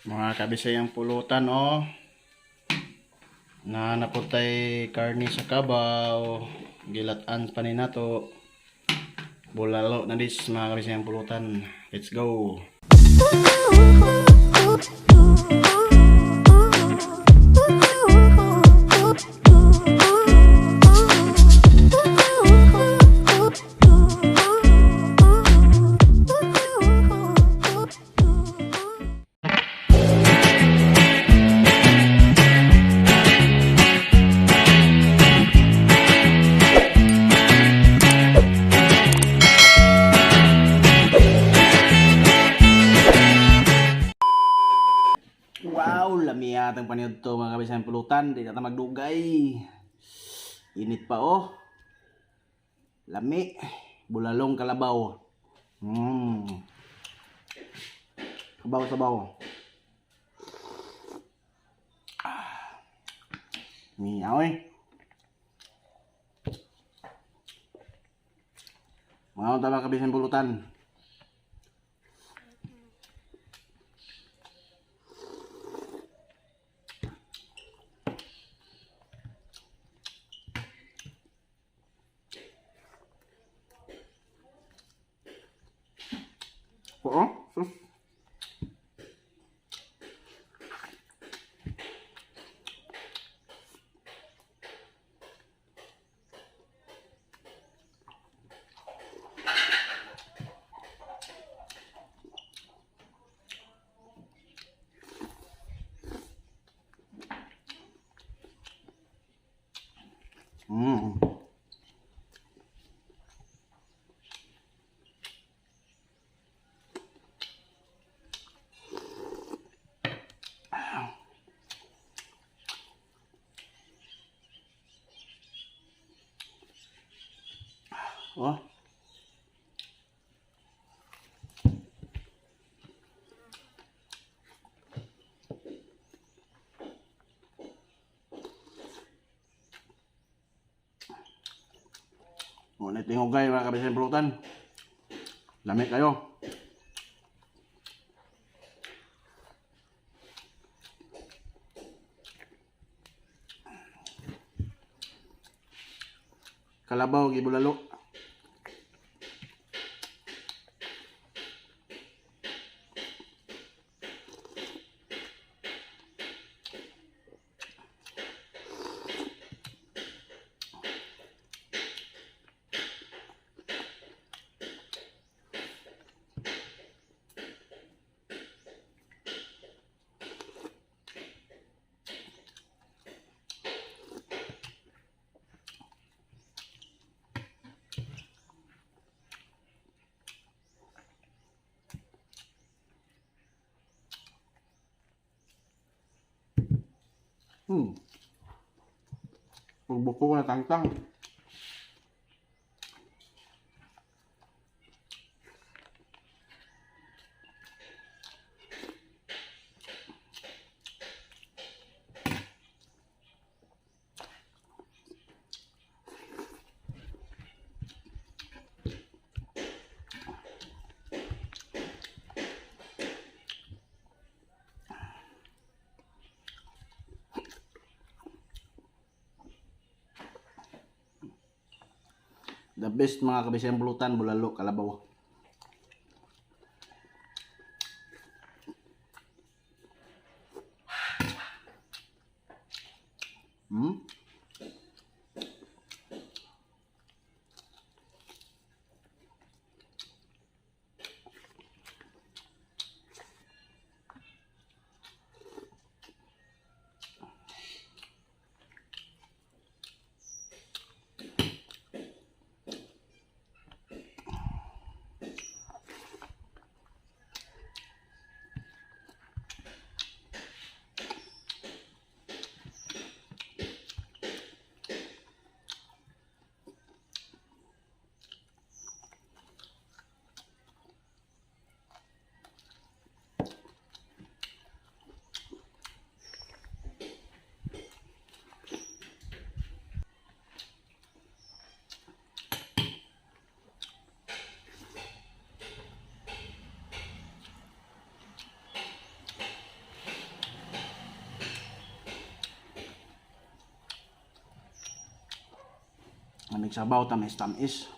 Mga kabisayang pulutan, oh. Na naputay karni sa kabaw. Gilatan pa ni nato. Bulalo na dis, mga kabisayang pulutan. Let's go. Wow, lamiya atong paniudto, mga kabisayang pulutan. Di na ta magdugay. Init pa, oh. Lami. Bulalong kalabaw. Sabaw, sabaw. Ah. Miyaw eh. Mga tama, kabisayang pulutan. Oo, sus. Oh. Ngunit tingog mga kabisayang pulutan. Lami kayo. Kalabaw, gibulalo. Pagbuko na tangtang. The best, mga kabisayang pulutan, bulalo, kalabaw. Lamig sabaw, tamis-tamis.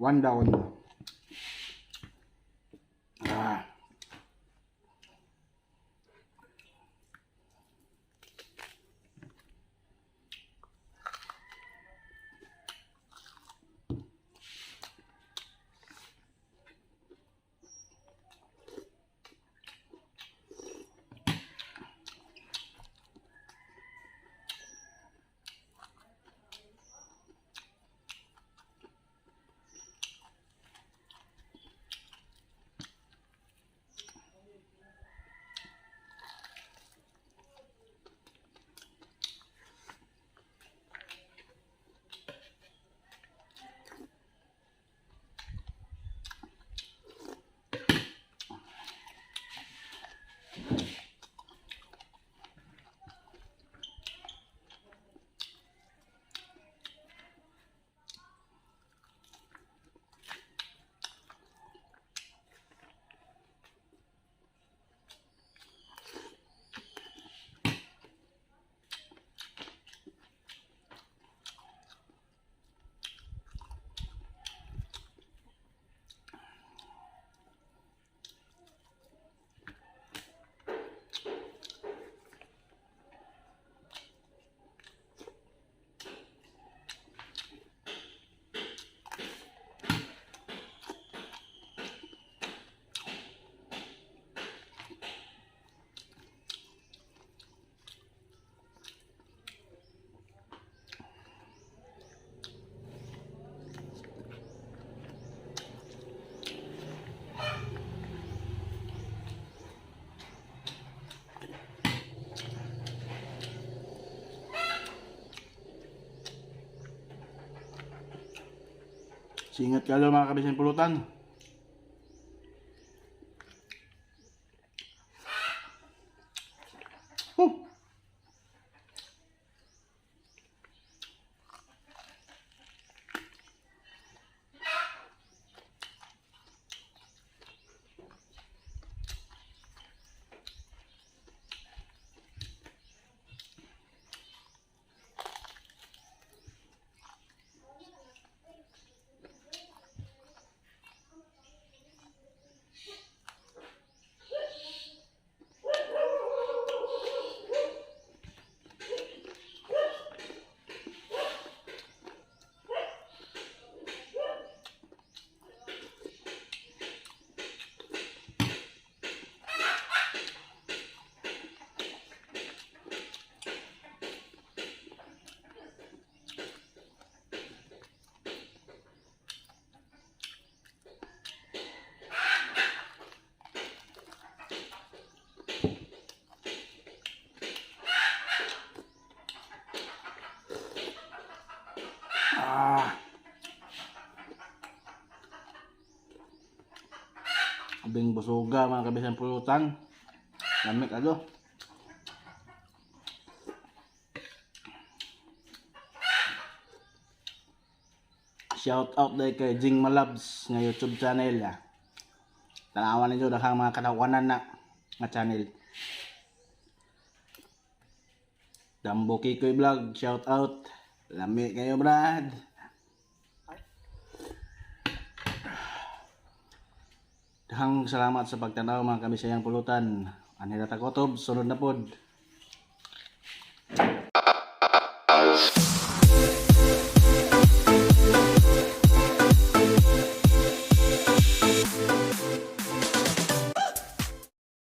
One down. Ah. Singat kayo, mga kabisayang pulutan. Huh. Ah. Abing busuga, mga kabisayang pulutan. Lamig ado. Shout out dahil kay Jing Malabs nga YouTube channel. Ah. Tanawan ninyo, daghang mga katawanan na nga channel. Dambo Kikoy Vlog, shout out. Lami kayo, Brad. Daghang salamat sa pagtanaw, mga kabisayang pulutan. Anhira ta kutob, sunod na pod.